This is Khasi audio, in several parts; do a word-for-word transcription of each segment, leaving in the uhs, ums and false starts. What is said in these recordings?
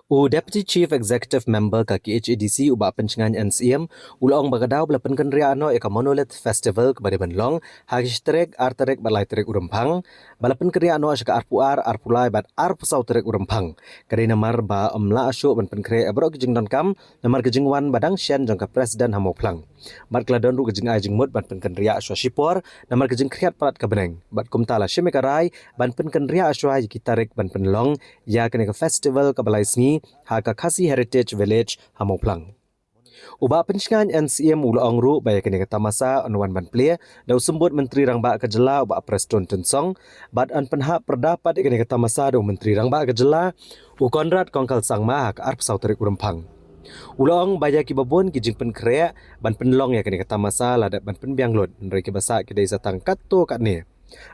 U Deputy Chief Executive Member ka K H A D C, u Bah Pynshngain N Syiem, u la ong ba ka daw ba la pynkynriah noh ïa ka Monolith Festival kaba dei ban long ha ka shi tarik, ar tarik bad lai tarik u Rymphang, ba la pynkynriah noh sha ka arphew ar, arphew lai bad arphew saw tarik u Rymphang. Ka dei namar ba ym lah shuh ban pynkhreh ïa baroh ki jingdonkam namar ka jingwan ba dang shen jong ka President ha Mawphlang. Bad ka la don ruh ka jingai jingmut ban pynkynriah shuwa shipor namar ka jingkhriat palat ka bneng. Bad kumta la shim ïa ka rai ban pynkynriah shuwa ïa ki tarik ban pynlong ïa kane ka festival kaba lai sngi ha ka Khasi Heritage Village ha Mawphlang. U Bah Pynshngain N Syiem u la ong ruh ba ïa kane ka tamasa yn wan ban plie da u Symbud Myntri Rangbah ka jylla, u Bah Prestone Tynsong, bad yn pynhap pyrda pat ïa kane ka tamasa da u Myntri Rangbah ka jylla, u Conrad Kongkal Sangma, ha ka arphew saw tarik u Rymphang. U la ong ba ïa kiba bun ki jingpynkhreh ban pynlong ïa kane ka tamasa la dep ban pynbiang lut, hynrei kiba sah ki dei sa tang katto katne.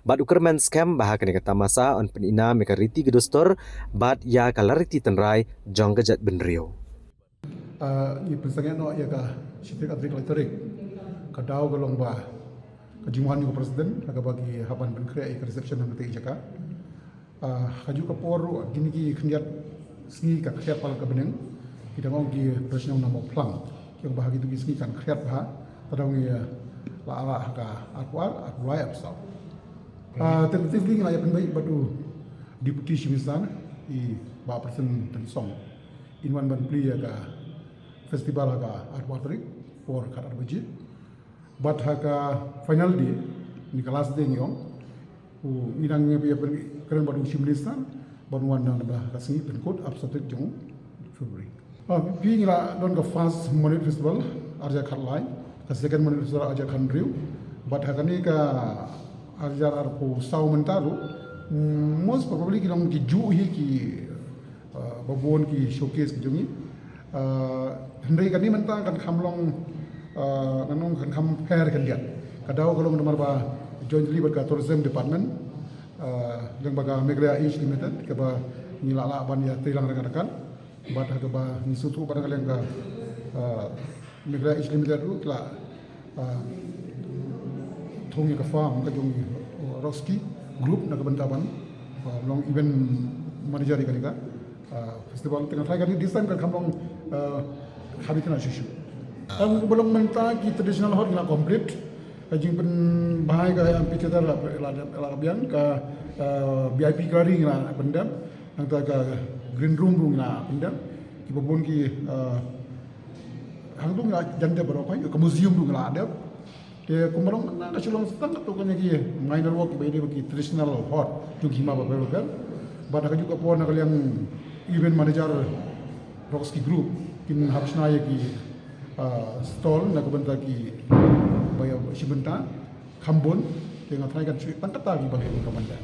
Bad u kyrmen skhem ba ha kane ka tamasa yn pynïnam ïa ka riti ka dustur bad ïa ka lariti tynrai jong ka jaitbynriew. Ah, ngi pynsangeh noh ïa ka shi tarik, ar tarik, lai tarik. Ka daw ka long ba ka jingwan jong ka President ha kaba ki hap ban pynkhreh ïa ka reception ha kata ka jaka. Ah, ha kajuh ka por ruh, kine ki khyndiat sngi ka khriat palat ka bneng. Ki dang ong ki para shnong na Mawphlang, ki ong ba ha kito ki sngi kan khriat bha. Te daw ngi la ailad ha ka arphew ar, arphew lai, arphew saw. Ah, tentatively ngi la ïa pynbeit bad u Deputy Chief Minister, i Bah Prestone Tynsong, in wan ban plie ïa ka festival ha ka arphew ar tarik por khatar baje. Bad ha ka final day, ne ka last day ngi ong, u, ngi dang ïa pyn-, kren bad u Chief Minister ban wan da kaba ha ka sngi pynkut, arphew saw tarik jong February. Ah, phi, ngi la don ka first Monolith Festival arhajar khatlai, ka second Monolith Festival arhajar khathynriew. Bad ha kane ka arhajar arphew saw mynta ruh, mm, most probably ki long kijuh hi ki, ah, ba bun ki showcase ki jong ngi. Ah, hynrei kane mynta kan kham long, ah, ngan ong kan kham pher khyndiat. Ka daw ka long namar ba jointly bad ka Tourism Department, ah, lyngba ka Meghalaya East Limited, kaba ngi la lah ban ïa trei lang ryngkat ryngkat. Bad ha kaba ngi sngewthuh bad ka liang ka, ah, Meghalaya East Limited ruh ki la, ah, thung ïa ka firm ka jong, ah, Roxy Group na ka bynta ban, ah, long event manager ïa kane ka, ah, festival. Te nga tharai kane this time kan kham long, ah, kham itynnad shuh shuh. Tang ba long mynta ki traditional hall ngi la complete. Ka jingpynbha ïa ka amphitheater la, la, la, la biang, ka, ah, V I P gallery ngi la pyndep. Nangta ka green room ruh ngi la pyndep. Kiba bun ki, ah, hangtu ngi la jan dep baroh, ka museum ruh ngi la dep. Te kumba long na ka Shillong sa tang katto katne ki minor work kiba ïadei bad ki traditional hall jong ki hima bapher bapher. Bad ha kajuh ka por na ka liang event manager Roxy Group kin hap shna ïa ki, ah, stall na ka bynta kiba ïa shim bynta kham bun. Te nga tharai kan shu tang katta kiba leh ka bynta.